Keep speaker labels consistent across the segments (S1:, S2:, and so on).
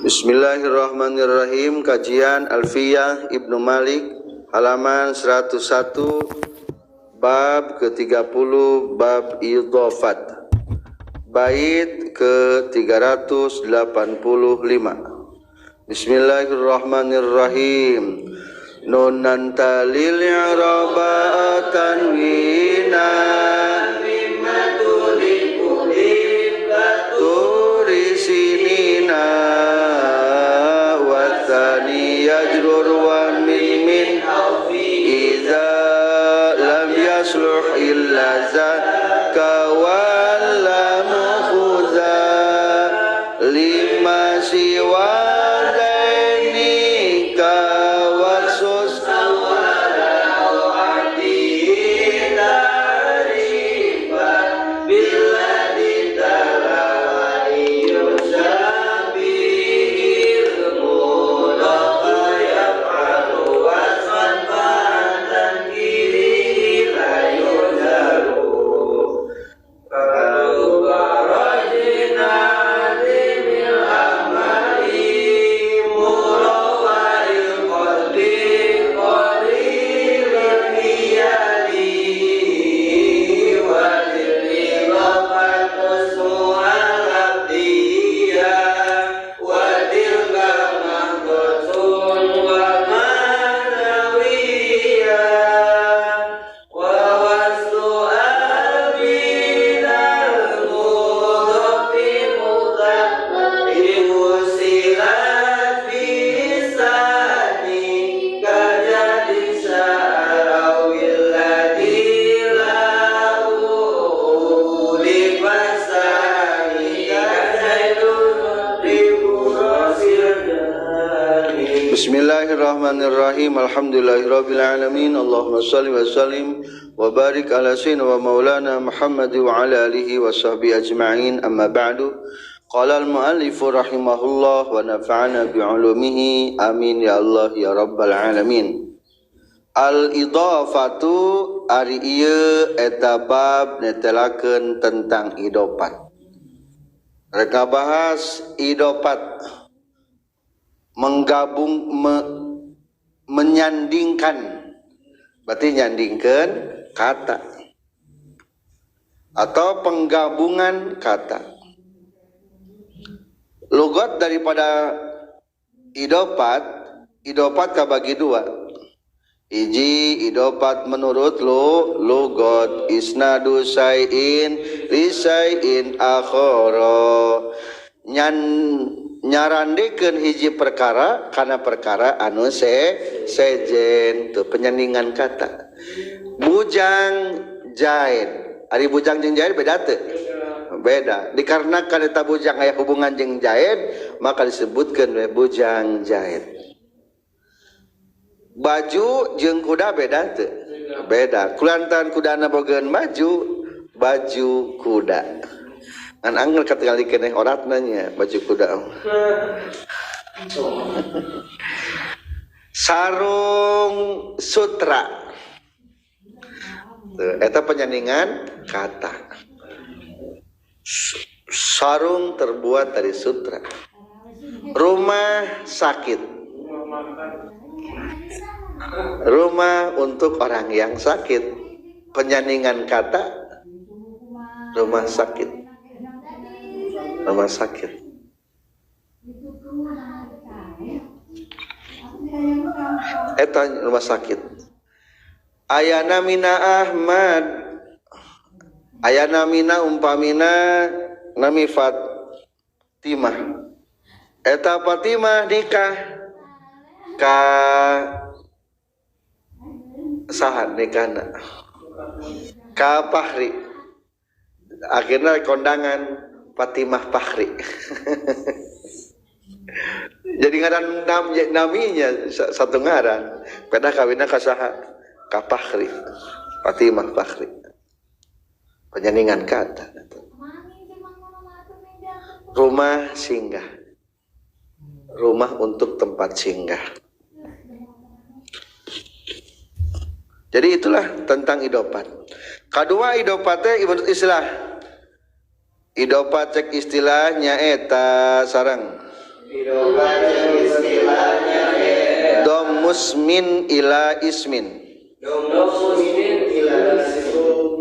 S1: Bismillahirrahmanirrahim. Kajian Alfiyah Ibnu Malik halaman 101 bab ke-30 bab idhofat bait ke-385. Bismillahirrahmanirrahim. Nunan talil i'raba tanwina mimma tuliku turisinina wa thani yajrur wa min min idza lam yasluh illa zaka wala mukhuza lima siwa Bismillahirrahmanirrahim. Alhamdulillahirabbil alamin. Allahumma shalli wa sallim wa barik ala sayyidina wa maulana Muhammad wa ala alihi wa sahbihi ajma'in. Amma ba'du. Qala al-muallif rahimahullah wa nafa'ana bi'ulumihi. Amin ya Allah ya rabbal alamin. Al-idhafatu ari ieu eta bab netelakeun tentang idhofat. Rek bahas idhofat menggabung menyandingkan, berarti nyandingkan kata atau penggabungan kata. Lugat daripada idhofat, idhofat kabagi dua. Hiji idhofat menurut lugat isnadu syai'in li syai'in akhara, nyarandekeun hiji perkara kana perkara anu sejen, tuh penyandingan kata. Bujang jaid, ari bujang jeung jaid beda teu? Beda. Dikarenakan eta bujang aya hubungan jeung jaid, maka disebutkeun we bujang jaid. Baju jeung kuda beda teu? Beda. Kulantaran kudana bogeun baju, baju kuda. An angel katingali keneh oratna nya baju kuda. Sarung sutra. Tuh, eta penyandingan kata. Sarung terbuat dari sutra. Rumah sakit. Rumah untuk orang yang sakit. Penyandingan kata rumah sakit. Rumah sakit. Eta rumah sakit. Ayana mina Ahmad. Ayana mina umpamina nami Fatimah. Eta Fatimah nikah ka saha nikahna? Ka Fahri. Akhirnya kondangan Fatimah Fahri. Jadi ngaran naminya satu ngaran, pada kawinna ka saha? Ka Fahri. Fatimah Fahri. Penyandingan kata. Rumah singgah. Rumah untuk tempat singgah. Jadi itulah tentang idhofat. Kadua idhofat teh menurut istilah. Idhofat cek istilahnya eta sareng Domusmin ila ismin.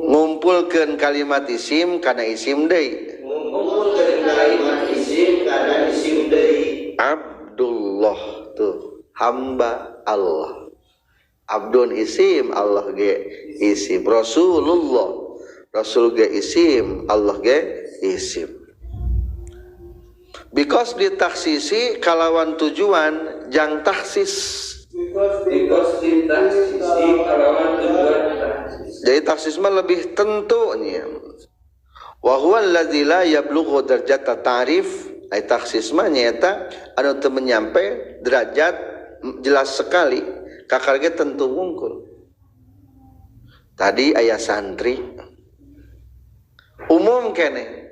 S1: Ngumpulkeun kalimat isim kana isim deui. Abdullah tuh hamba Allah. Abdun isim, Allah ge isim. Rasulullah, Rasul ge isim, Allah ge isim. Because ditaksisi kalawan tujuan jang taksis. Jadi taksis mah lebih tentunya. Wa huwa allazi la yablughu darajat ta'rif. Ai taksis mah nyaeta anu teu menyampe derajat jelas sekali kakar ge tentu wungkul. Tadi aya santri umum keneh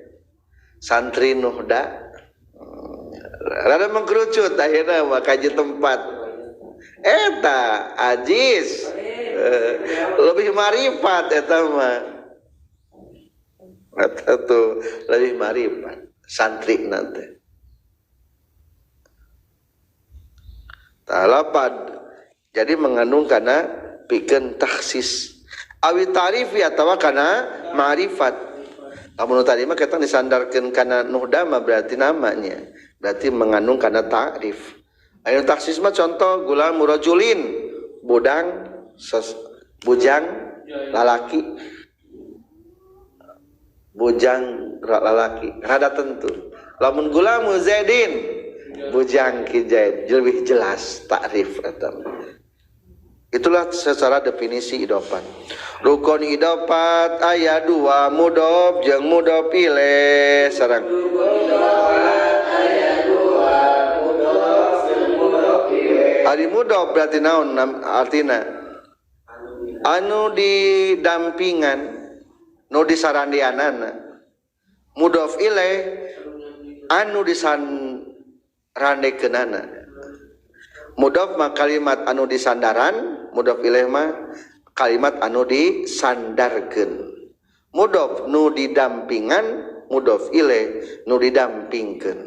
S1: santri nuhda rada mengkerucut akhirna mah kaji tempat eta ajiz lebih marifat eta mah eta tuh lebih marifat santri nanti talapad jadi mengandung kana pikeun taksis awi ta'rifi atawa kana ma'rifat. Lamun tadi mah kita disandarkeun kana nuhdama berarti namanya berarti mengandung kana ta'rif. Anu taksis mah contoh gulam rajulin budang bujang lalaki bujang lalaki rada tentu. Lamun gulamu zaidin bujang ki zaid lebih jelas ta'rif eta. Itulah secara definisi idofat. Rukun idofat aya dua, mudhof jeung mudhof ilaih sareng. Ari mudhof berarti naon artina? Anu didampingan, nu disarandianana. Mudhof ilaih anu disanrandekeunana. Mudhof mah kalimat anu disandaran, mudhof ilaih mah kalimat anu disandarkeun. Mudhof nu didampingan, mudhof ilaih nu didampingkeun.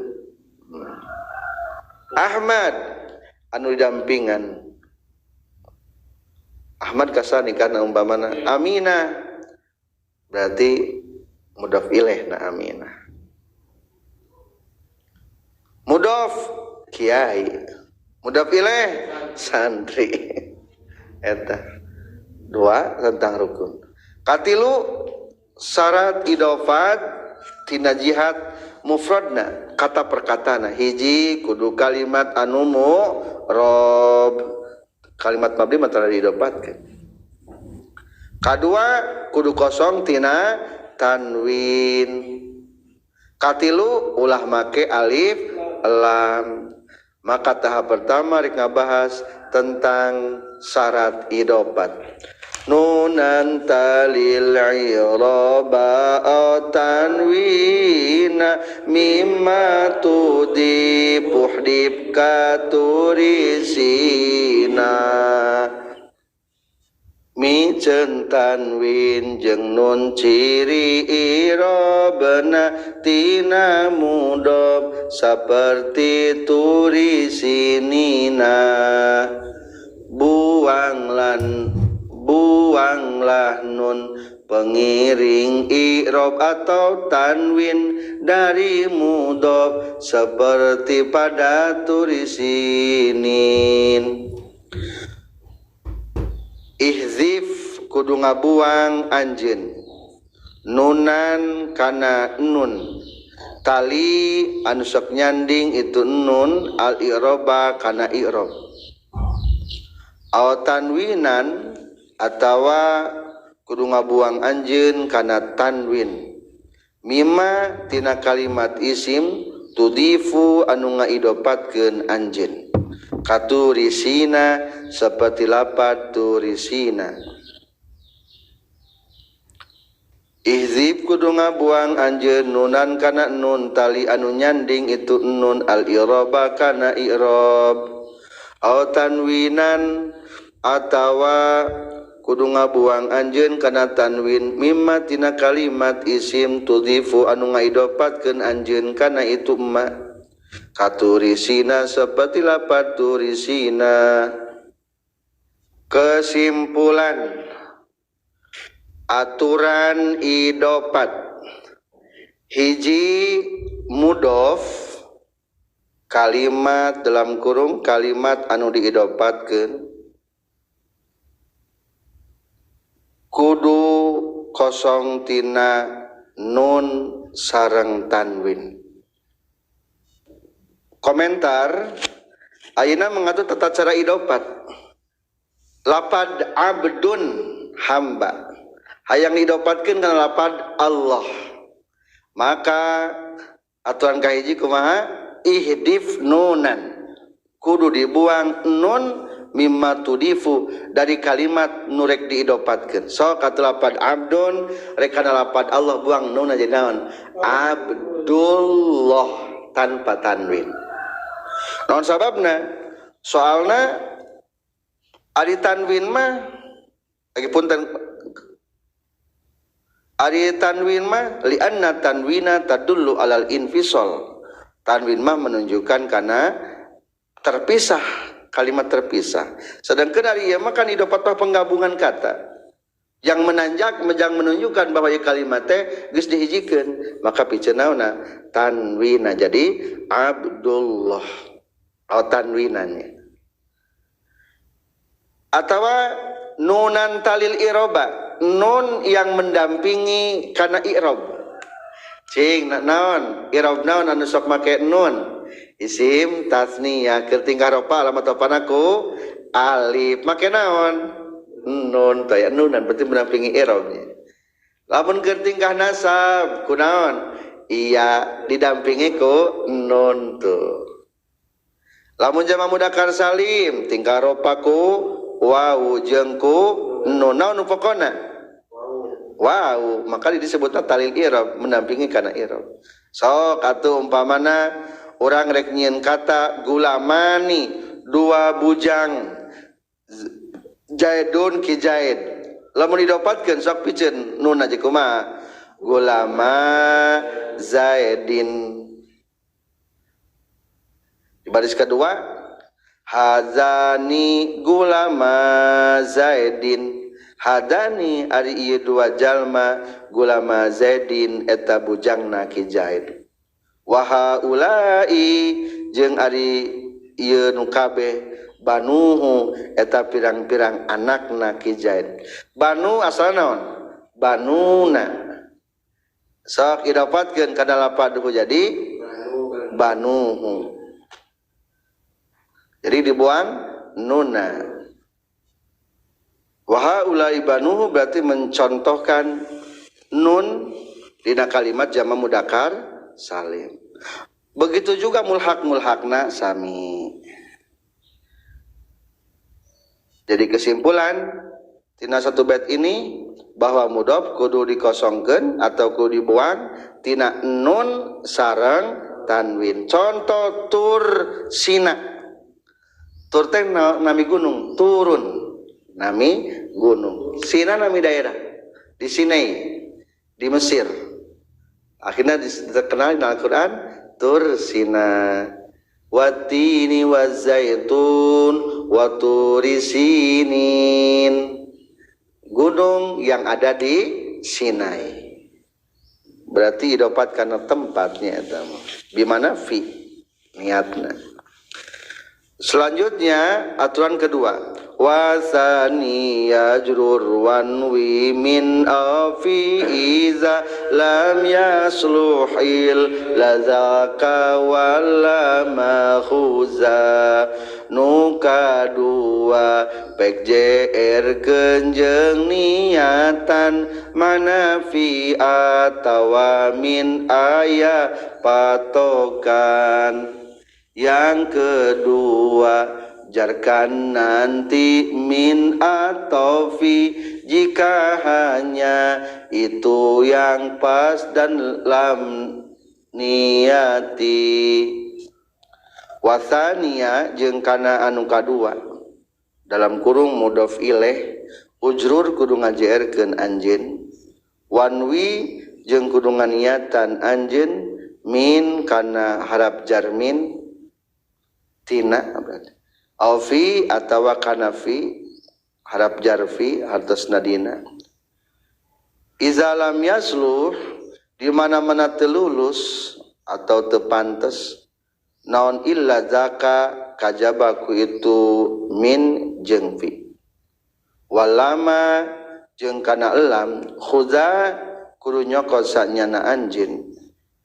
S1: Ahmad anu didampingan. Ahmad kasani kana umpamana Aminah berarti mudhof ilaih na Aminah. Mudhof kiai, mudhof ilaih santri. Eta dua tentang rukun. Katilu syarat idofat tina jihad mufradna kata perkatana hiji kudu kalimat anu mu'rob kalimat mabni mah tara diidofatkeun. Kadua kudu kosong tina tanwin. Katilu ulah make alif lam. Maka tahap pertama rek ngabahas tentang syarat idofat. Nunan talil i'raba tanwina mimma tudib uhdib katurisina. Miceun tanwin jeung nun ciri i'rabna tina mudhof saperti turisinina. Buanglah nun pengiring i'rob atau tanwin dari mudhof seperti pada turisinin. Ihzif kudu ngabuang anjeun nunan kana nun tali anu sok nyanding itu nun al i'roba kana i'rob aw tanwinan atawa kudu ngabuang anjeun kana tanwin mimma tina kalimat isim tudifu anu ngaidopatkeun anjeun katurisina seperti lapad turisina. Ihzib kudu ngabuang anjeun nunan kana nun tali anu nyanding itu nun al i'roba kana i'rob aw tanwinan atawa kudu ngabuang anjeun kana tanwin mimma tina kalimat isim tudifu anu ngaidopatkeun anjeun kana itu ma. Katurisina seperti lapad turisina. Kesimpulan aturan idopat hiji mudof kalimat dalam kurung kalimat anu diidopatkeun kudu kosong tina nun sareng tanwin. Komentar ayeuna mengatur tata cara idopat. Lapad abdun hamba hayang didopatkeun kana lapad Allah, maka aturan kahiji kumaha? Ihdif nunan, kudu dibuang nun mimma tudifu dari kalimat nu rek diidopatkeun. Sok atuh lapad abdun rek kana lapad Allah buang nun aja naon? Abdullah tanpa tanwin. Naon sababna? Soalna ari tanwin mah lagi punten ari tanwin mah li'anna tanwina tadullu alal infisal. Tanwin mah menunjukkan karena terpisah, kalimat terpisah. Sedangkan ari ieu mah kan idopat mah penggabungan kata yang menanjak yang menunjukkan bahwa ieu kalimat teh geus dihijikeun, maka piceun naonna tanwina jadi Abdullah. Oh, tanwinannya. Atawa nunan talil iroba, nun yang mendampingi karena i'rob. Cing naon i'rob naon anu sok make nun isim tasniyah keur tingkah ropa alamat opanaku alif make naon nun taya nunan berarti mendampingi i'robnya. Lamun keur tingkah nasab kunaon iya didampingi ku nun tuh. Lamun jama mudakar salim tingkah ropa ku wawu jeung ku nun naon pokona wawu, maka disebutna talil i'rab mendampingi kana i'rab. Sok atuh umpamana urang rek nyieun kata gulamani dua bujang Zaidun ki Zaid, lamun didopatkeun sok piceun nun aja kumaha? Gulama Zaidin. Di baris kedua hazani gulama Zaidin. Hadani ari ieu dua jalma gulama Zaidin eta bujangna ki Zaid. Wa haula'i jeung ari ieu nu kabeh banuhu eta pirang-pirang anakna ki Zaid. Banu asalna naon? Banuna. Sok idapatkeun kana lapad jadi banuhu. Jadi dibuang nuna. Wa haula'i banuhu berarti mencontohkan nun dina kalimat jama mudakar salim. Begitu juga mulhak-mulhakna sami. Jadi kesimpulan tina satu bait ini bahwa mudhof kudu dikosongkeun atau kudu dibuang tina nun sareng tanwin. Contoh tur sina. Tur teh nami gunung, turun nami gunung. Sina nami daerah di Sinai, di Mesir. Akhirnya terkenal di Al-Quran Tur Sina. Watini wazaitun waturi sinin. Gunung yang ada di Sinai. Berarti idopat karena tempatnya eta mah. Bimana fi niatna. Selanjutnya aturan kedua. Wasani yajrur wanwi min afi iza lam yasluhil lazaka wala makhuza. Nuka dua pek jr kenjeng niatan mana fi atawa min aya patokan. Yang kedua jarkan nanti min atau fi jika hanya itu yang pas dan lam niati. Wasania jeung kana anu kadua dalam kurung mudhof ilaih ujrur kudu ngajerkeun anjeun wanwi jeung kudu nganiatan anjeun min kana harap jarmin Tina berarti. Au fi atawa kana fi harap jarfi hartosna dina. Iza lam yasluh di mana-mana telulus atau tepantes naon illa zaka kajabaku itu min jeung fi walama jeung kana elam khuza kudu nyokot sanyana anjeun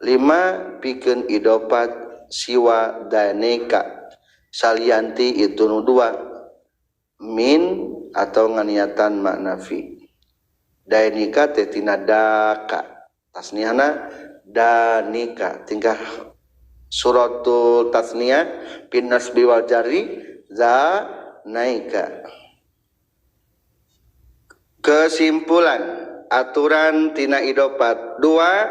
S1: lima pikeun idopat siwa daneka salianti itu nu dua min atau nganiatan makna fi danika teh tina daka tasniahna danika tingkah suratul tasniah bin nasbi wal jarri za naika. Kesimpulan aturan tina idopat dua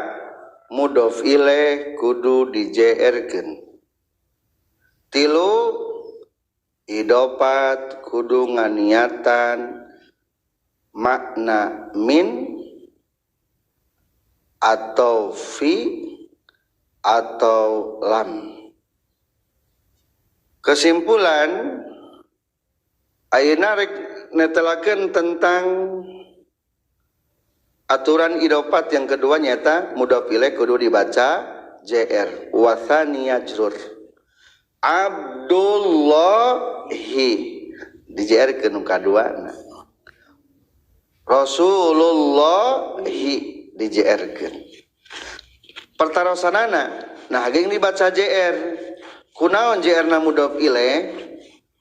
S1: mudhof ilaih kudu dijeerkeun. Tilu idopat kudu nganiatan makna min atau fi atau lam. Kesimpulan ayeuna rek netelakeun tentang aturan idopat yang kedua nyata mudhof ilaih kudu dibaca jr wa tsaniya jrur. Abdullahi di jr ke nu kaduana. Rasulullahi di jr keun. Pertarosanana nah geng dibaca jr kunaon jr na mudhof ilaih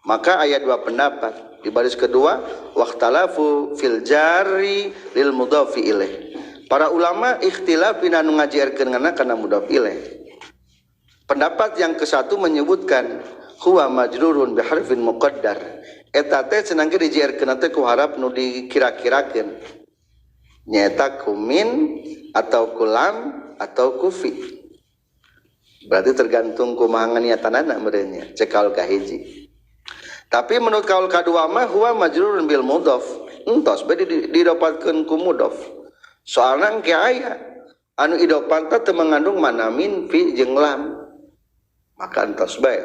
S1: maka ayat dua pendapat. Di baris kedua waqtalafu fil jarri lil mudhofi ilaih. Para ulama ikhtilaf dina nu ngajarkeun ngana kana mudhof ilaih. Pendapat yang ke-1 menyebutkan huwa majrurun bi harfin muqaddar. Eta teh cenah ge dijarkeun teh ku harap nu dikira-kirakeun. Nyaeta ku min atau ku lam atau ku fi. Berarti tergantung kumaha niatanana meureun nya cek kaul kahiji. Tapi menurut kaul kadua mah huwa majrurun bil mudhof. Entos bae didapatkeun ku mudhof. Soalna engke aya anu idofat teh mengandung mana min fi jeung lam. Maka entos bae.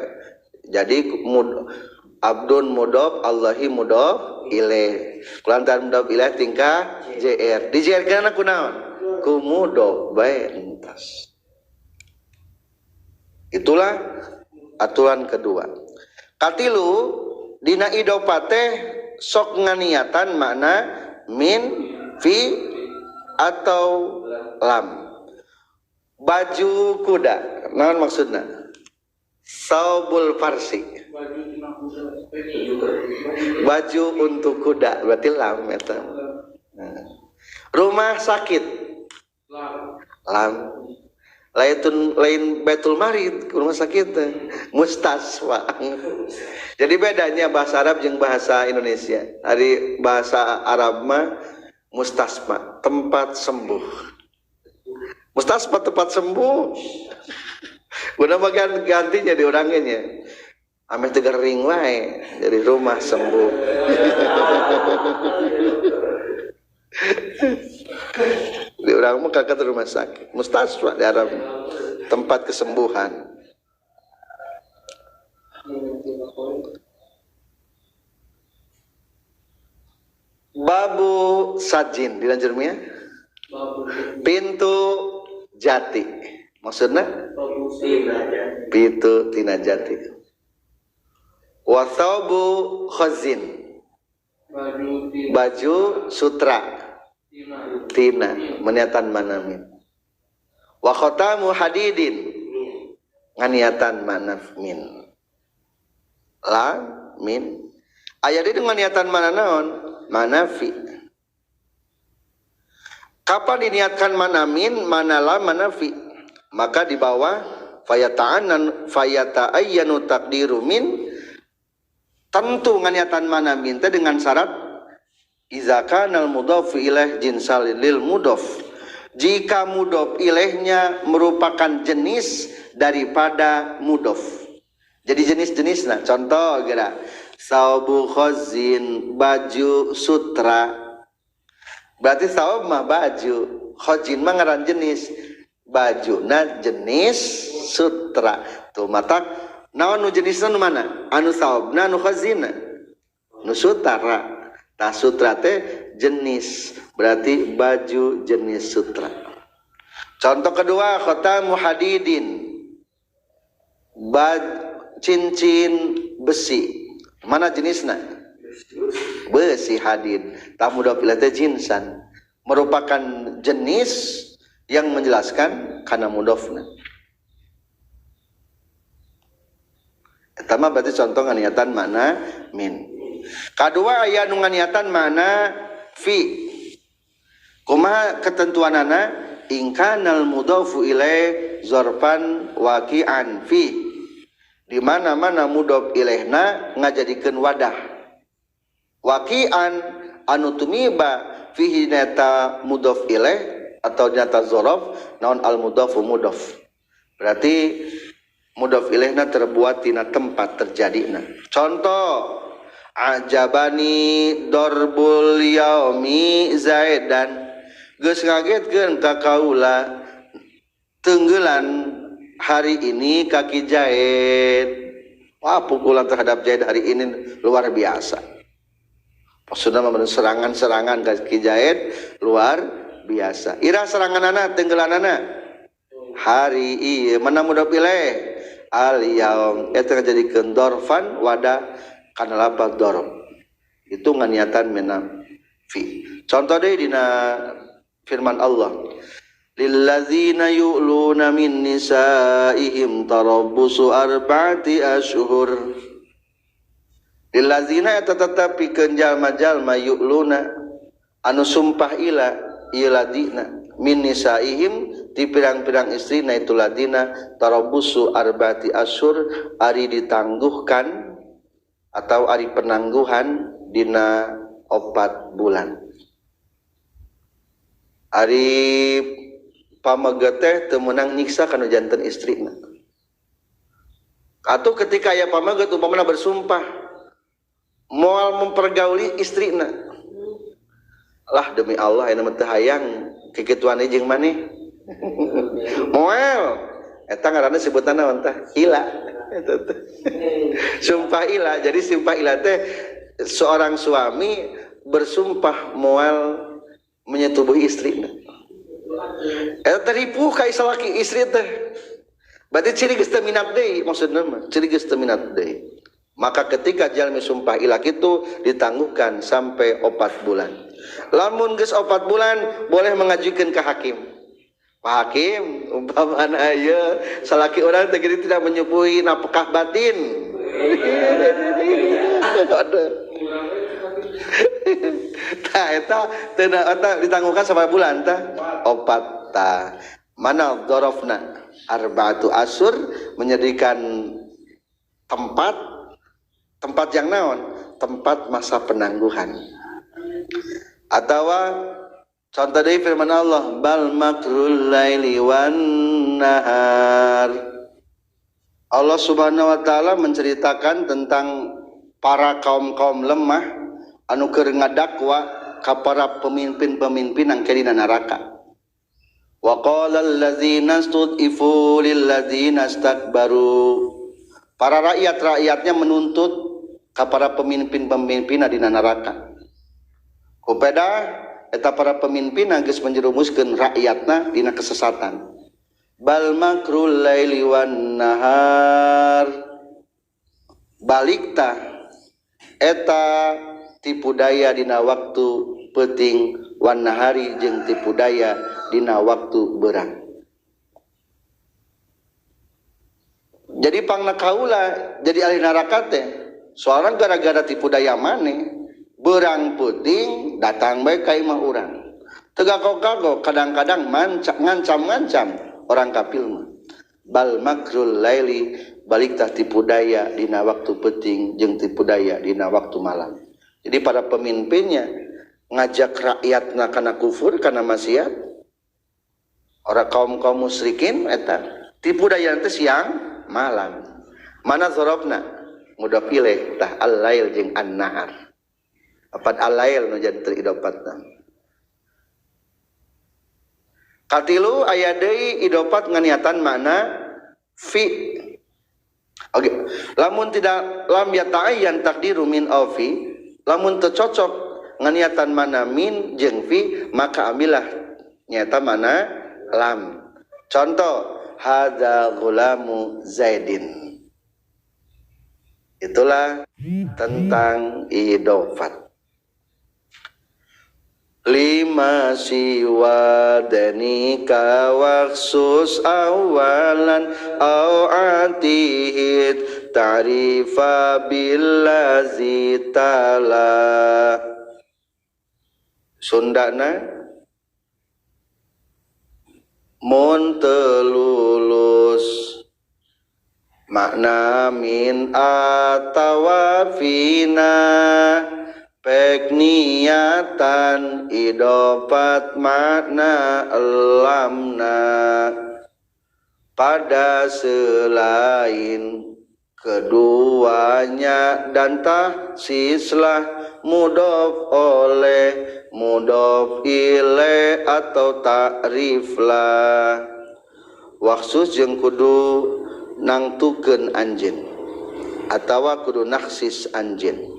S1: Jadi abdun mudhof Allahi mudhof ilaih. Kulantaran mudhof ilaih tingkah jr. Di jr kana kunaon? Ku mudhof bae entos. Itulah aturan kedua. Katilu dina idofat teh sok nganiatan makna min fi atau lam. Baju kuda naon maksudna? Saubul farsi. Baju untuk kuda berarti lam eta. Nah. Rumah sakit lam. Lain Baitul Marid rumah sakit mustasfa. Jadi bedanya bahasa Arab jeung bahasa Indonesia. Ari bahasa Arab mah mustasfa, tempat sembuh. Mustasfa tempat sembuh. Guna bagian gantinya di orangnya nya. Ameh teu gering wae jadi rumah sembuh. Di orang mah kakak rumah sakit mustasfa di Arab tempat kesembuhan. Babu sajin di lanjurnya pintu jati maksudnya pintu tina jati. Wa thawbu khazin baju sutra tina meniatan mana min. Wa khatamu hadidin nganiatan mana min. La min aya di nganiatan mana naon? Mana fi. Kapan diniatkan mana min, mana la, mana fi? Maka di bawah fayata'anan fayata'ayyanu taqdiru min tentu nganiatan mana min teh dengan syarat iza kanal mudhof ilaih jinsal lil mudhof. Jika mudhof ilaihnya merupakan jenis daripada mudhof. Jadi jenis-jenisna contoh geura saubu khazin baju sutra. Berarti saub mah baju, khazin mah ngaran jenis. Bajuna jenis sutra. Tuh matak Naon nu jenisna nu mana? Anu saobna nu khazina. Nu sutara. Tah sutra teh jenis, berarti baju jenis sutra. Contoh kedua khatamu hadidin. Cincin besi. Mana jenisna? Besi hadid. Tah mudhof ilaih teh jinsan, merupakan jenis yang menjelaskan kana mudhofna. Eta mah berarti contoh nganiatan mana min. Kadua aya nu nganiatan mana fi. Kumaha ketentuanana? Ingkanal mudhofu ilaih zarfan waqi'an fi. Di mana-mana mudhof ilaihna ngajadikeun wadah. Waqi'an anu tumiba fihi nata mudhof ilaih atau nyata zorof naon al mudhofu mudhof. Berarti mudhof ilaihna terbuat tina tempat terjadina. Contoh ajabani dorbul yaumi zaidan. Geus ngagetkeun ka kaula tenggelan hari ini kaki Zaid. Wah, pukulan terhadap Zaid hari ini luar biasa. Maksudna mah serangan-serangan kaki Zaid luar biasa. Ira seranganana tenggelanana hari ieu mana mudhof ilaih al yaum eta ngajadikeun dorfan wadah kana lafaz dorob. Itu nganiatan mena fi. Contoh deui dina firman Allah, lillazina yu'luna min nisaihim tarabbusu arba'ati ashhur. Lillazina eta tetep pikeun jalma-jalma yu'luna anu sumpah ila ieu ladina min nisaihim ti pirang-pirang istrina itu ladina tarabbusu arba'ati ashhur ari ditangguhkan atau ari penangguhan dina 4 bulan. Ari pameget teh teu meunang nyiksa kana janten istrina. Atau ketika aya pameget umpamana bersumpah moal mempergauli istrina. Lah demi Allah ayeuna mah teu hayang kikituan jeung maneh. Moal eta ngaranna sebutan naon tah? Ila. Eta teh. Sumpah ila. Jadi sumpah ila teh seorang suami bersumpah moal menyetubuhi istrina. Eta ripuh ka salaki istri teh. Berarti ciri geus teu minat deui maksudna mah, ciri geus teu minat deui. Maka ketika jalmi sumpah ila kitu ditangguhkan sampai 4 bulan. Lamun geus 4 bulan boleh mengajukan ke hakim. Pak hakim, umpamana ieu salaki urang teh geuning tidak menyubuhi nafkah batin. Aduh. Tah eta teu eta ditangguhkan sampai bulan tah 4 tah. Mana dzarafna arba'atu asur menyediakan tempat tempat yang naon? Tempat masa penangguhan. Atawa contoh dari firman Allah, bal makrul laili wan nahar. Allah Subhanahu wa taala menceritakan tentang para kaum-kaum lemah anu keur ngadakwa ka para pemimpin-pemimpin ang dina neraka. Wa qala allazina stud'ifu lil ladzina istakbaru. Para rakyat-rakyatnya menuntut ka para pemimpin-pemimpin dina neraka. Kupeda eta para pemimpin geus menjerumuskeun rakyatna dina kesesatan. Bal makrul laili wan nahar. Balik tah eta tipu daya dina waktu peuting wan nahari jeung tipu daya dina waktu berang. Jadi pangna kaula jadi ahli neraka teh soalna gara-gara tipu daya maneh berang peuting datang bae ka imah urang. Teu gagok-gagok kadang-kadang ngancam-ngancam orang kafir mah. Bal makrul laili balik tah tipu daya dina waktu peuting jeung tipu daya dina waktu malam. Jadi para pemimpinnya ngajak rakyatna kana kufur kana maksiat. Orang kaum-kaum musyrikin eta tipu daya teh siang malam. Mana zorobna? Mudhof ilaih tah al-lail jeung an-nahar. Apan al-lail nu jadi teridopatna. Katilu aya deui idopat nganiatan mana fi. Oke, lamun tidak lam yata'ayyan takdiru min aw fi, lamun teu cocok nganiatan mana min jeung fi, maka ambillah nyata mana lam. Contoh hadza ghulamu Zaidin. Itulah tentang idofat. Lima siwa danika waksus awalan au atihid ta'rifa billazi tala. Sundana mun telulus makna min atawafina pek niatan idopat makna lamna pada selain keduanya dan tahsislah mudhof oleh mudhof ile atau ta'riflah. Waksus jeung kudu nangtukeun anjeun atawa kudu naksis anjeun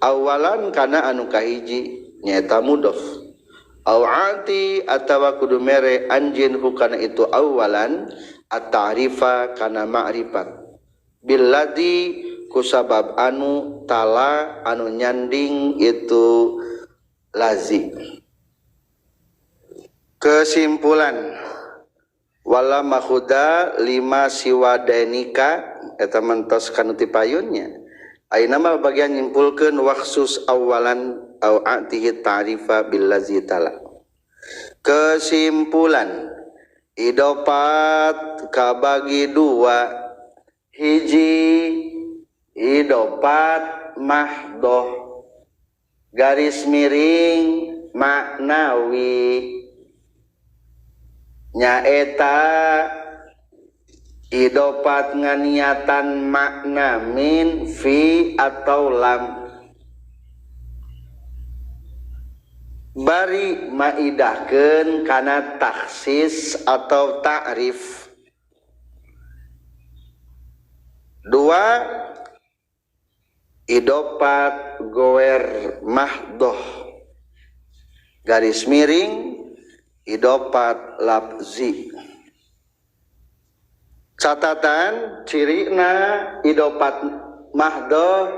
S1: awalan kana anu kahiji nyaeta mudhof au ati atawa kudu mere anjeun hukana itu awalan at-ta'rifa kana ma'rifat billadzi kusabab anu tala anu nyanding itu lazi. Kesimpulan wala makhuda lima siwadanika eta mentos kanu ti payunnya. Ayeuna mah bagian nyimpulkeun waksus awalan au atihi ta'rifa billazi tala. Kesimpulan idopat kabagi dua, hiji idopat mahdoh garis miring maknawi nyaeta idopat nganiatan makna min fi atau lam bari maidahkeun kana taksis atau ta'rif. Dua idopat goer mahdoh garis miring idopat lafzi. Catatan cirina idopat mahdoh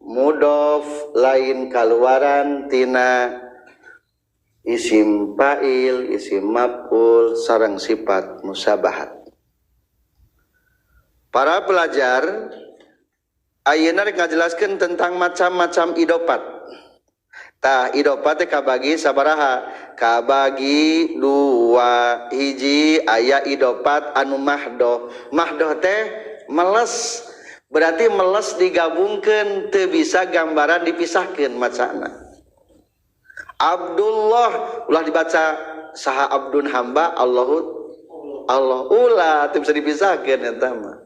S1: mudhof lain kaluaran tina isim fa'il, isim maf'ul sareng sifat musabahat. Para pelajar, ayeuna rek ngajelaskeun tentang macam-macam idopat. Tah idopat teh kabagi sabaraha? Kabagi dua. Hiji aya idopat anu mahdoh. Mahdoh teh meles, berarti meles digabungkeun teu bisa gambaran dipisahkeun macana. Abdullah ulah dibaca saha abdun hamba Allahu Allah ulah teu bisa dipisahkeun eta mah.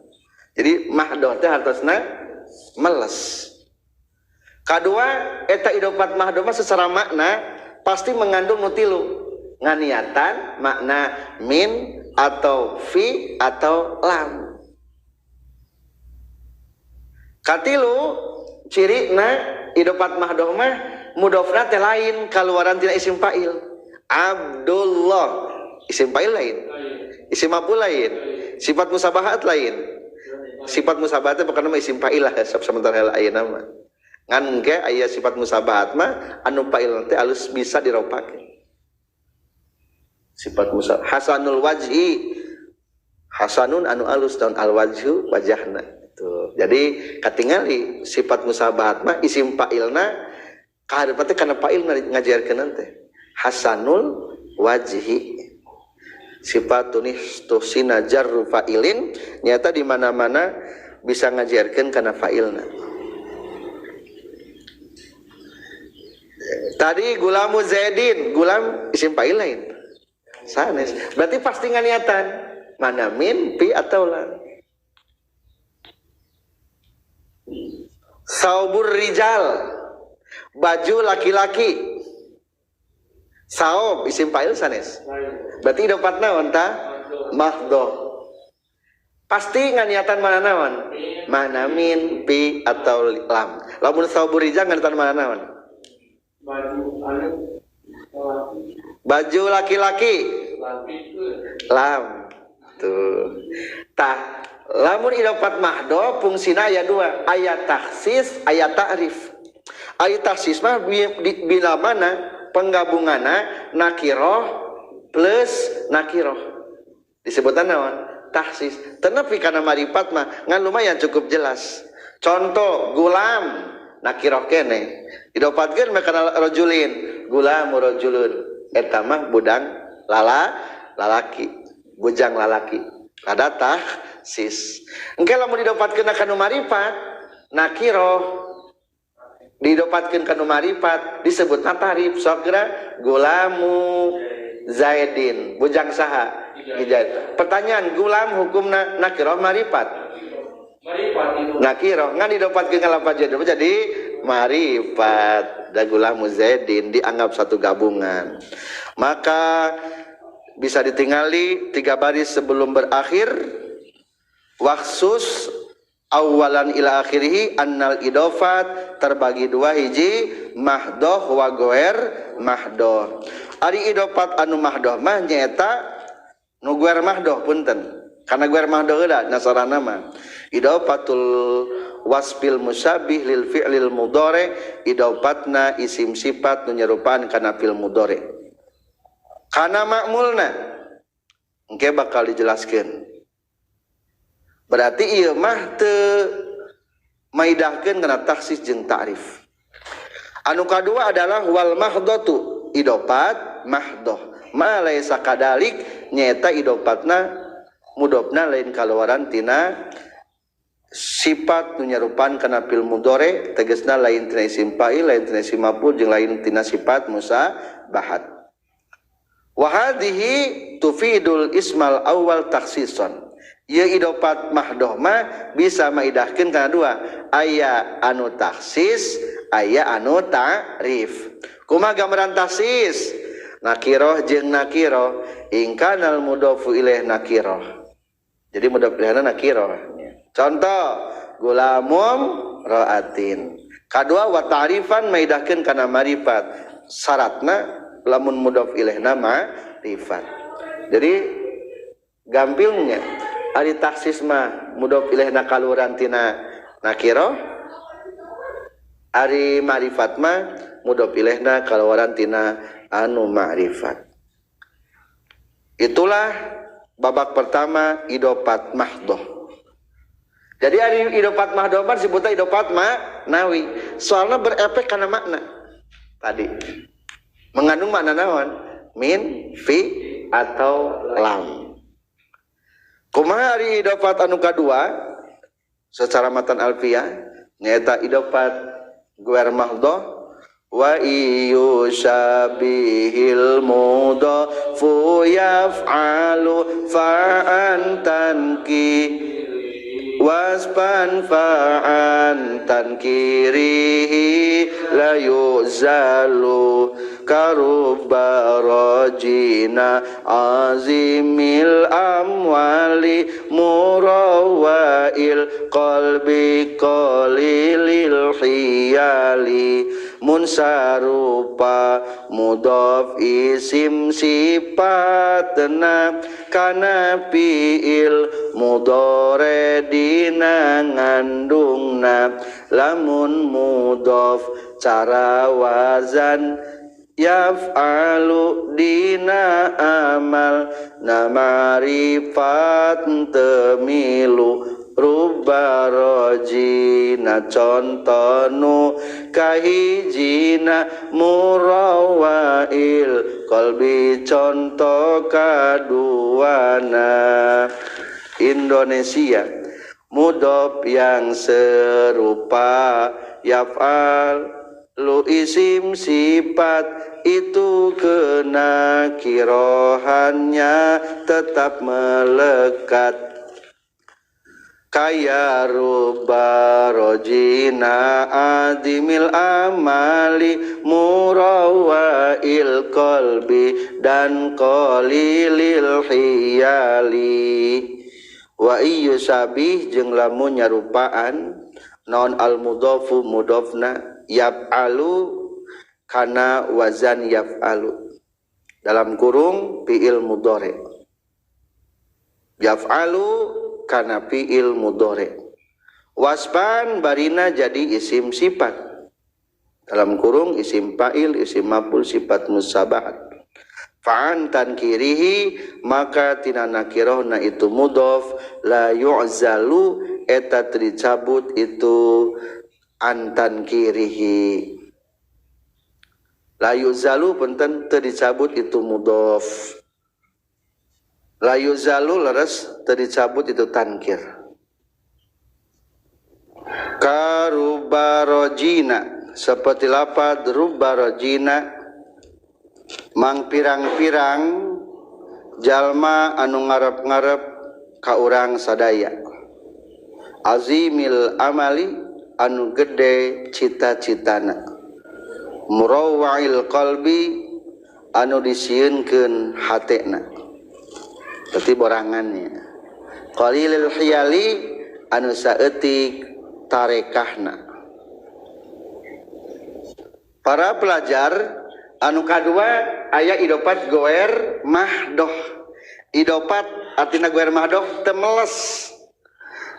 S1: Jadi mahdoh teh hartosna meles. Kadua eta idopat mahdoh mah secara makna pasti mengandung nu tilu, nganiatan makna min atau fi atau lam. Katilu cirina idopat mahdoh mah mudhofna teh lain kaluaran tina isim fa'il. Abdullah isim fa'il lain, isim maf'ul lain, sifat musabahat lain. Sifat musabahat teh bukan nama isim fa'il lah sementara heula ayeuna mah. Ngan ge aya sifat musabahat mah anu fa'il teh alus bisa diropake. Sifat musabahat hasanul wajhi, hasanun anu alus dan al wajhu wajahna. Tuh. Jadi katingali sifat musabahat mah isim fa'ilna kahareup teh kana fa'il ngajarkeun teh. Hasanul wajhi. Sifatun istusina jarru fa'ilin nyata di mana-mana bisa ngajarkeun kana fa'ilna. Tadi gulamu Zaidin, gulam isim fa'il lain. Sanes. Berarti pasti nganiatan mana min, fi atau lam. Saubur rijal, baju laki-laki. Saub isim fa'il sanes. Berarti idopat naon ta? Mahdoh. Pasti nganiatan mana naon? Mana min, pi atau lam. Lamun saubur rijal nganiatan mana naon? Baju laki-laki. Lam. Tuh. Tah, lamun idofat mahdo fungsina aya dua, aya takhsis, aya ta'rif. Aya takhsis mah bila mana penggabunganna nakiroh plus nakiroh. Disebutna naon? Takhsis. Tenepi kana marifat mah ngan lumayan cukup jelas. Contoh gulam nakiroh kene idopatkeun mah kana rajulin, gulamu rajulun eta mah budang lalaki, bujang lalaki. Ada takhsis. Engke lamun didopatkeun kana marifat nakiroh didopatkeun kana marifat disebutna ta'rif. Sok geura gulamu Zaidin, bujang saha? Pertanyaan, gulam hukumna nakiroh marifat? Nakiroh ngan didopatkeun ka lafaz jadi marifat. Da gulamu Zaidin dianggap satu gabungan. Maka bisa ditingali 3 baris sebelum berakhir waksus awalan ila akhirih annal idofat terbagi dua, hiji mahdoh wa goer mahdoh. Ari idofat anu mahdoh mah nyaeta nu guer mahdoh punten. Karena guer mahdoh heula nasarana mah idofatul wasfil musyabih lil fi'lil mudhari, idofatna isim sifat nu nyerupaan kana fil mudhari. Kana ma'mulna engke bakal dijelaskeun. Berarti ieu mah teu maidahkeun kana takhsis jeung ta'rif. Anu kadua adalah wal mahdhatu, idofat mahdoh. Ma laisa kadalik nyaeta idopatna mudofna lain kaluaran tina sifat nu nyarupan kana fil mudhari, tegasna lain tina isim fa'il, lain tina isim maf'ul jeung lain tina sifat musabahat. Wa hadhihi tufidul ismal awal takhsisan. Ieu idofat mahdoh mah bisa maidahkeun kana dua, aya anu takhsis, aya anu ta'rif. Kumaha gambaran takhsis? Nakiroh jeung nakiroh, ingkanal mudhofu ilaih nakiroh. Jadi mudhof ilaihna nakiroh. Contoh gulamum ra'atin. Kadua wa ta'rifan maidahkeun kana marifat. Syaratna lamun mudhof ilaihna ma'rifat. Jadi gampilnya ari takhsis mah mudhof ilaihna kaluaran tina nakiroh, ari ma'rifat mah mudhof ilaihna kaluaran tina anu ma'rifat. Itulah babak pertama idofat mahdoh. Jadi ari idofat mahdoh mah disebutna idofat ma'nawi. Soalna berefek kana makna tadi. Mengandung makna naon? Min, fi atau lam. Kumaha ari idofat anu kadua secara matan alfiah nyaeta idofat guer mahdoh wa iyyushabihil mudhafu yaf'alu fa'an tanki waspan fa'an tankirihi la yuzalu karuba rajina azimil amwali murawail qalbi qalilil hiyali munsarupa mudhof isim sifatna kana fi'il mudhari dina ngandungna lamun mudhof cara wazan yaf'alu dina amal namarifat temilu rubba rojina contonu kahijina murawail qalbi contoh kaduana. Indonesia mudhof yang serupa yaf'al lu isim sifat itu kena kirohannya tetap melekat kaya rubba rojina adimil amali murawail qalbi dan qalilil hiyali. Wa iyyusabih jeung lamun nyarupaan naon al mudhafu mudhafna yaf'alu kana wazan yaf'alu dalam kurung fi'il mudhari yaf'alu kana fi'il mudhari wasban barina jadi isim sifat dalam kurung isim fa'il isim maf'ul sifat musabahat fa'an tankirihi maka tina nakirahna itu mudhaf la yu'zalu eta dicabut itu an tankirihi la yuzalu punten teu dicabut itu mudhof la yuzalu leres teu dicabut itu tankir karubarojina seperti lapad rubarojina mang pirang-pirang jalma anu ngarep-ngarep ka urang sadaya azimil amali anu gede cita-citana murawwa'il qalbi anu disieunkeun hatena berarti borangannya qalilil hiyali anu saeutik tarekahna. Para pelajar anu kadua aya idopat goer mahdoh. Idopat artina goer mahdoh teu meles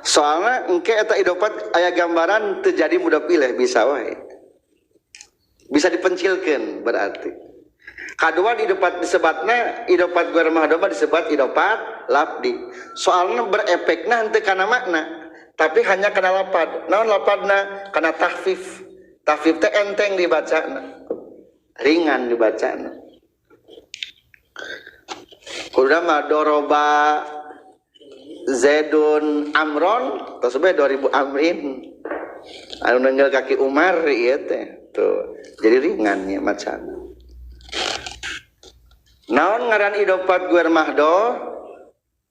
S1: soalna engke eta idopat aya gambaran teu jadi mudah pilih bisa wae bisa dipencilkan berarti. Kadua idopat disebatna idopat goer mahdoh disebat idopat labdi. Soalna berefekna henteu kana makna, tapi hanya kana lapad. Naon lapadna? Kana tahfif. Tahfif teh enteng dibacana. Ringan dibacana. Kudu mah doroba Zaidun Amron tos bae 2000 Amrin. Anu nenggel kaki Umar ieu teh. Tuh, jadi ringannya macana. Naon ngaran idopat guer mahdo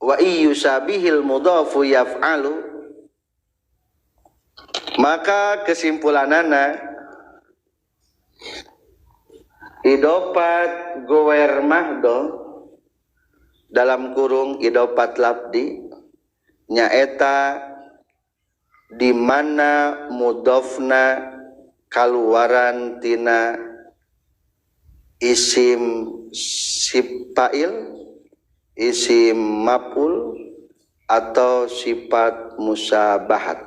S1: wa iyyusabihil mudhafu yaf'alu. Maka kesimpulanana idopat guer mahdo dalam kurung idopat labdi nyaeta di mana mudhafna kaluaran tina isim sifail, isim maf'ul atau sifat musabahat.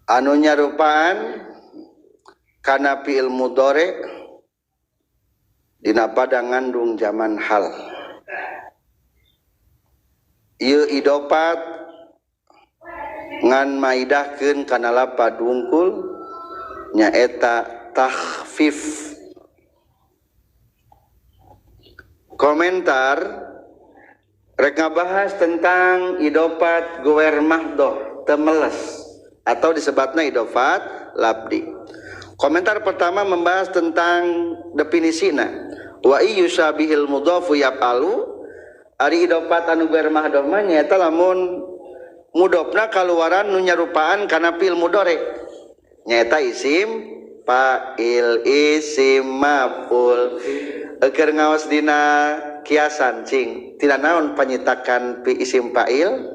S1: Anu nyarupaan kana fi'il mudhari dina pada ngandung zaman hal. Ieu idopat ngan maidahkeun kana lapad wungkul nyaeta takhfif. Komentar rek ngabahas tentang idopat goer mahdoh temeles atau disebatna idofat labdi. Komentar pertama membahas tentang definisina. Wa iyyusabihil mudhafu yaf'alu ari idofat anu goer mahdoh mah nyaeta lamun mudhofna kaluaran nu nyarupaan kana fi'il mudhari nyaeta isim fa'il isim maf'ul. Keur ngaos dina kiasan cing tina naon panyitakan fi isim fa'il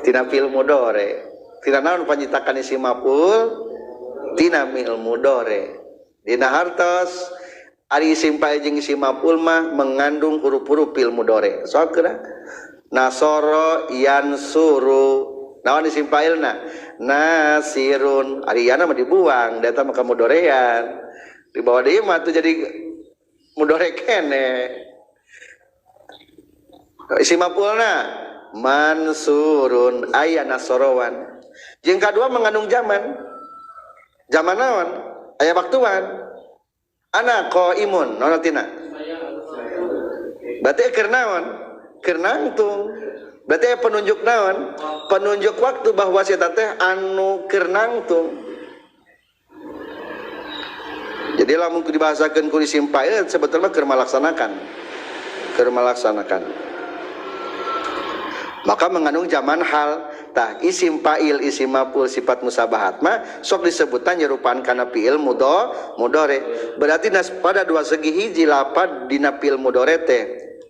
S1: tina fi'il mudhari, tina naon panyitakan isim maf'ul tina fi'il mudhari. Dina hartos ari isim fa'il jeung isim maf'ul mah mengandung huruf-huruf fi'il mudhari. Sok geura nasoro yansuru naon isim fa'ilna nasirun ari yana mah dibuang da eta mah kamudorean dibawa deui mah tuh jadi mudhari kene. Isim maf'ulna mansurun aya nasorowan. Jeung kadua mengandung zaman. Zaman naon? Aya waktuan. Ana qaimun naon artina? Berarti keur naon? Keur nangtung. Berarti penunjuk naon? Penunjuk waktu bahwa si eta teh anu keur nangtung. Jadi lamun dibahasakeun ku isim fa'il sebetulnya keur malaksanakan. Keur malaksanakan. Maka mengandung zaman hal. Tah isim fa'il isim maf'ul sifat musabahat mah sok disebutan nyerupaan kana fi'il mudhari. Berarti nas pada dua segi hiji lapad dina fi'il mudhari teh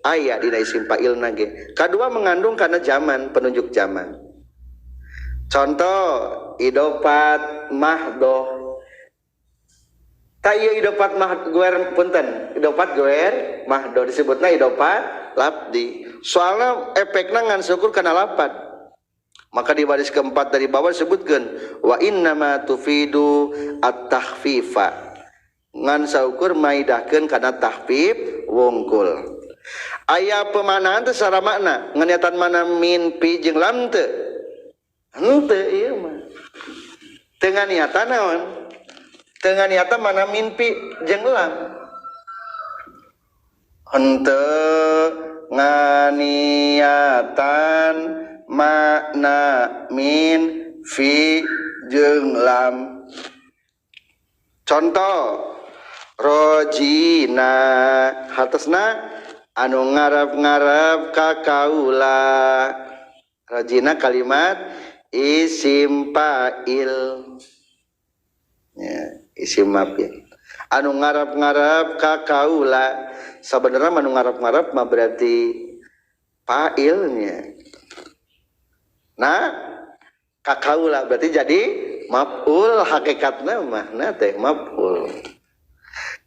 S1: Aya dina isim fa'ilna ge. Kadua mengandung karena zaman, penunjuk zaman. Contoh idopat mahdoh. Ta ieu idopat mah guer punten, idopat guer mahdoh disebutna idopat labdi. Soalna efekna ngan syukur kana lapad. Maka di baris keempat dari bawah disebutkeun wa innama tufidu at-takhfifa. Ngan saukur maidahkeun kana takhfif wungkul. Aya pemanaan teh secara makna nganiatan mana min pi jeung lam teu henteu ieu mah teu nganiatan naon teu nganiatan mana min pi jeung lam henteu nganiatan makna min fi jeung lam. Contoh rojina hartosna anu ngarep-ngarep ka kaula. Rajina kalimat isim fa'il. Ya, isim maf'il. Anu ngarep-ngarep ka kaula. Sabenerna anu ngarep-ngarep mah berarti fa'ilnya. Nah, ka kaula berarti jadi maf'ul hakikatna mah na teh maf'ul.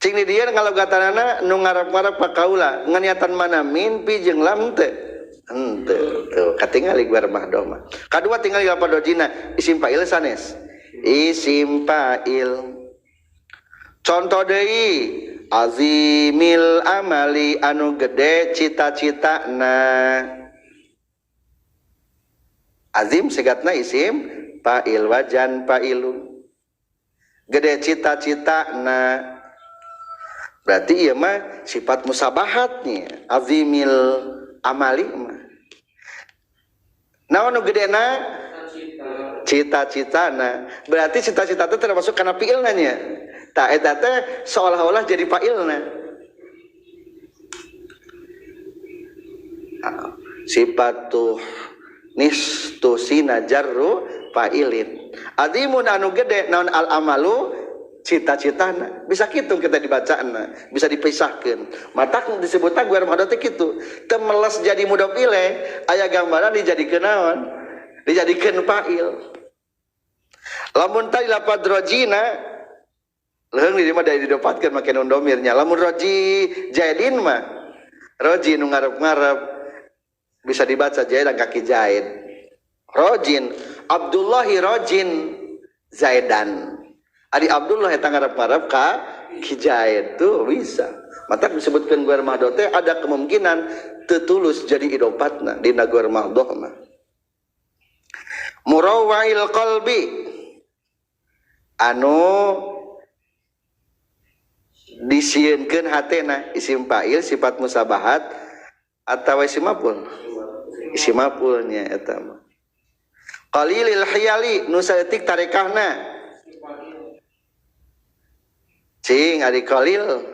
S1: Cing di dieu ngalogatanana nu ngarep-ngarep ka kaula nganiatan mana min pi jeung lam teu henteu tuh katingali guar mahdoh mah. Kadua tingali lapad dojina isim fa'il sanes isim fa'il. Contoh deui azimil amali anu gede cita-citana. Azim sigatna isim fa'il wajan fa'ilun gede cita-citana. Berarti ieu mah sifat musabahatnya azimil amali mah. Naon nu gedena? Cita-citana. Berarti cita-cita teh termasuk kana fiilna nya. Tah eta teh seolah-olah jadi fa'ilna. Sifatuh nistusina jarru fa'ilin. Azimun anu gede naon al amalu cita-citana. Bisa kitu kita dibacana, bisa dipisahkeun. Matak disebutna guer mahdoh teh kitu. Teu meles jadi mudhof ilaih, aya gambaran dijadikeun naon? Dijadikeun fa'il. Lamun tadi lapad rojina leuheung di mah didopatkeun make nun domirnya. Lamun roji jaidin mah roji nu ngarep-ngarep bisa dibaca jaid dan kaki jaid. Rojin Abdullahi rojin Zaidan. Adi Abdullah eta ngarep-ngarep ka ki Zaid tuh bisa. Matak disebutkeun guer mahdoh teh ada kemungkinan teu tulus jadi idopatna dina guer mahdoh mah. Murawail qalbi anu disieunkeun hatena isim fa'il sifat musabahat atawa isim maf'ul. Isim maf'ulnya eta mah. Qalilil hiyali nu saeutik tarekahna. Cing ari qalil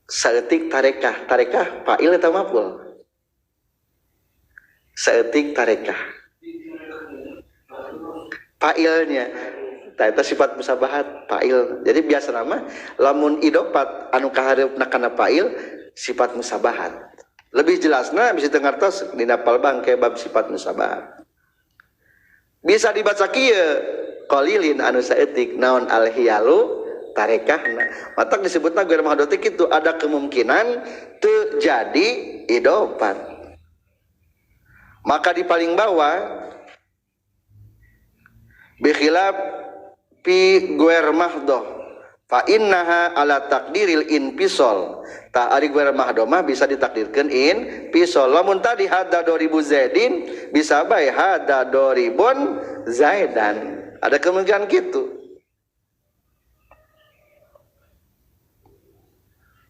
S1: saeutik tarekah, tarekah fa'il eta maf'ul. Saeutik tarekah. Fa'ilnya tah eta sifat musabahat fa'il. Jadi biasa nama lamun idopat anu kahareupna kana fa'il sifat musabahat. Lebih jelasna bisa teu ngartos dina palbang ke bab sifat musabahat. Bisa dibaca kieu qalilin anu saeutik naon al hiyalu tarekahna. Matak disebutna guer mahdoh teh kitu ada kemungkinan teu jadi idopat. Maka di paling bawah bikhilaf pi guer mahdoh fa innaha ala takdiril infisol. Ta ari guer mahdoh mah bisa ditakdirkeun infisol. Lamun tadi hada doribu zaidin bisa bae hada doribun zaidan. Ada kemungkinan gitu.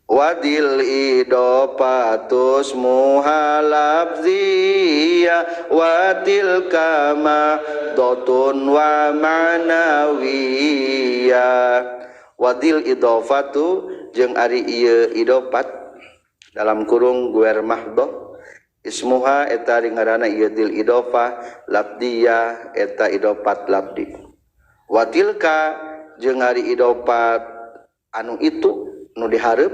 S1: Wadil idopatus muhalabziya watil kama dotun wa manawiya. Wadil idofatu jeung ari ieu idopat dalam kurung guer mahdoh ismuha eta ari ngaranna ieu dil idofah labdiyah eta idopat labdi. Watilka jeung ari idopat anu itu nu dihareup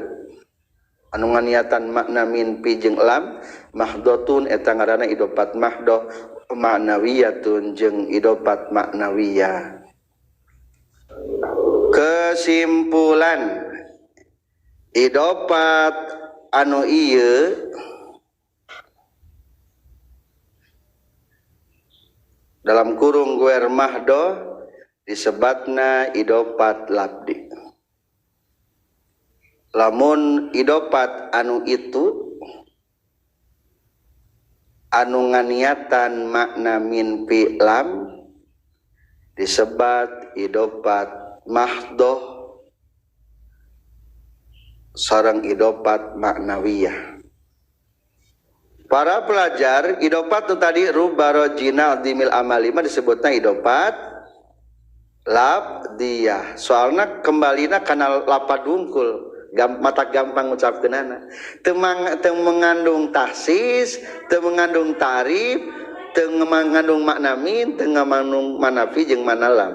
S1: anu nganiatan makna min pi jeung lam mahdotun eta ngaranna idofat mahdoh ma'nawiyatun jeung idofat ma'nawiyah. Kesimpulan idofat anu ieu dalam kurung guer mahdoh disebatna idofat labdi. Lamun idofat anu itu anu nganiatan makna min pi lam disebat idofat mahdoh sareng idofat maknawiyah. Para pelajar, idofat itu tadi rubarojina dimil amalima disebutna idofat labdiyah. Soalna kembalina kana lapad wungkul, mata gampang ngucapkeunana. Teu mengandung tahsis, teu mengandung tarif, teu mengandung makna min, teu mengandung makna fi jeung makna lam.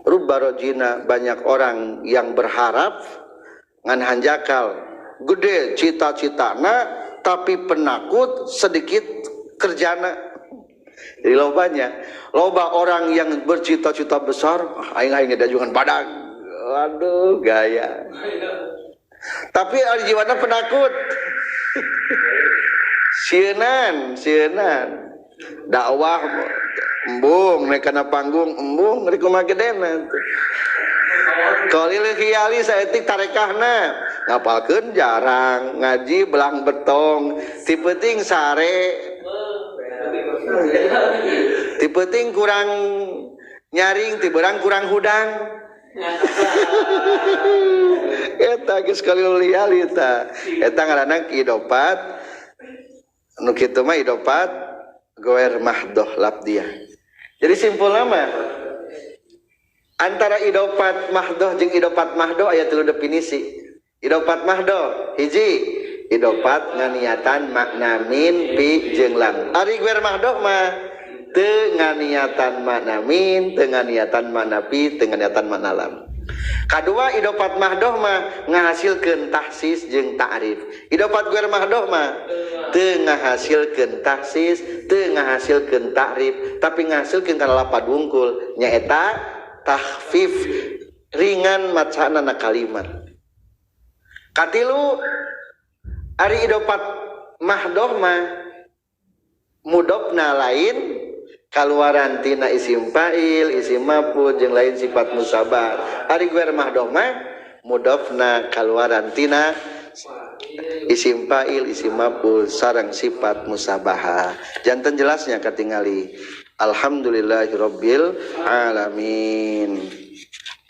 S1: Rubarojina banyak orang yang berharap ngan hanjakal gede cita-citana tapi penakut sedikit kerjana. Jadi lobanya, loba orang yang bercita-cita besar, aing-aing dajuhan badag. Aduh, gaya. Tapi ari jiwana penakut. Sieunan, sieunan. Dakwah embung, naik kana panggung embung, rek kumaha gedena. Qalil khiyali saeutik tarekahna. Ngapalkeun jarang, ngaji belang betong, ti peuting sare. Ti peuting kurang nyaring, ti berang kurang hudang. Eta geus qalil khiyali ta. Eta ngaranna idofat nu kitu mah idofat goer mahdoh labdiyah. Jadi simpulna mah antara idofat mahdoh jeung idofat mahdoh aya tilu definisi. Idofat mahdoh hiji idofat nganiatan makna min pi jeung lam. Ari goer mahdoh mah teu nganiatan makna min, teu nganiatan makna pi, teu nganiatan makna lam. Kadua idofat mahdoh mah ngahasilkeun tahsis jeung ta'rif. Idofat goer mahdoh mah teu ngahasilkeun tahsis, teu ngahasilkeun ta'rif, tapi ngahasilkeun kana lapad wungkul nyaeta takhfif, ringan macana na kalimat. Katilu ari idofat mahdoh mah mudofna lain kaluaran tina isim fa'il, isim maf'ul jeung lain sifat musabah. Ari goer mahdoh mah mudofna kaluaran tina isim fa'il, isim maf'ul sareng sifat musabaha. Janten jelasnya katingali. Alhamdulillahirabbil alamin.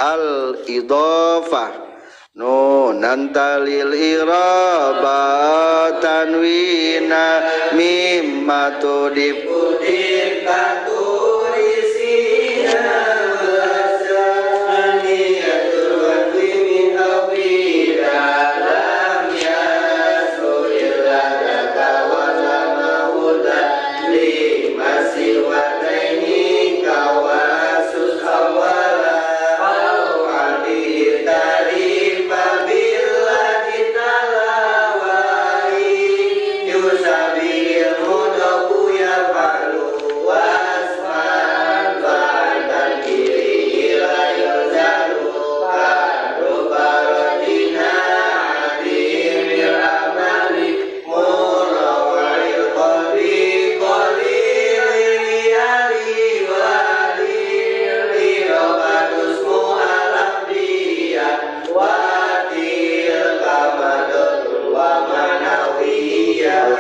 S1: Al idhofah nunan talil iraba tanwina mimma tudif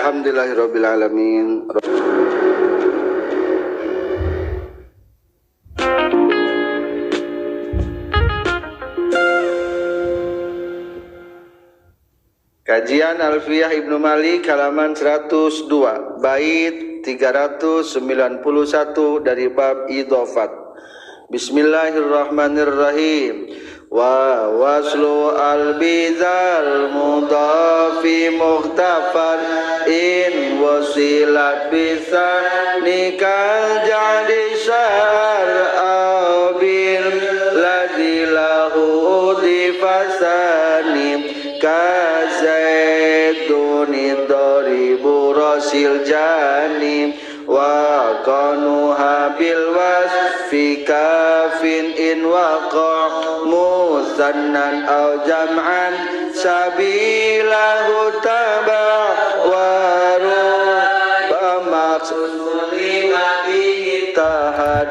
S1: Alhamdulillahirabbil alamin. Kajian Alfiyah Ibnu Malik halaman 102 bait 391 dari bab idhofat. Bismillahirrahmanirrahim. Wa waslu al-bizal mudhafi mukhtafar in wasilat bisa nikal jadi syar abil ladzi lahu udifasani kazaidin Rosil jani wa qanuha bil wasfi kafin in waqa musannan aw jam'an sabilahu taba wa ruba maqsul tahad.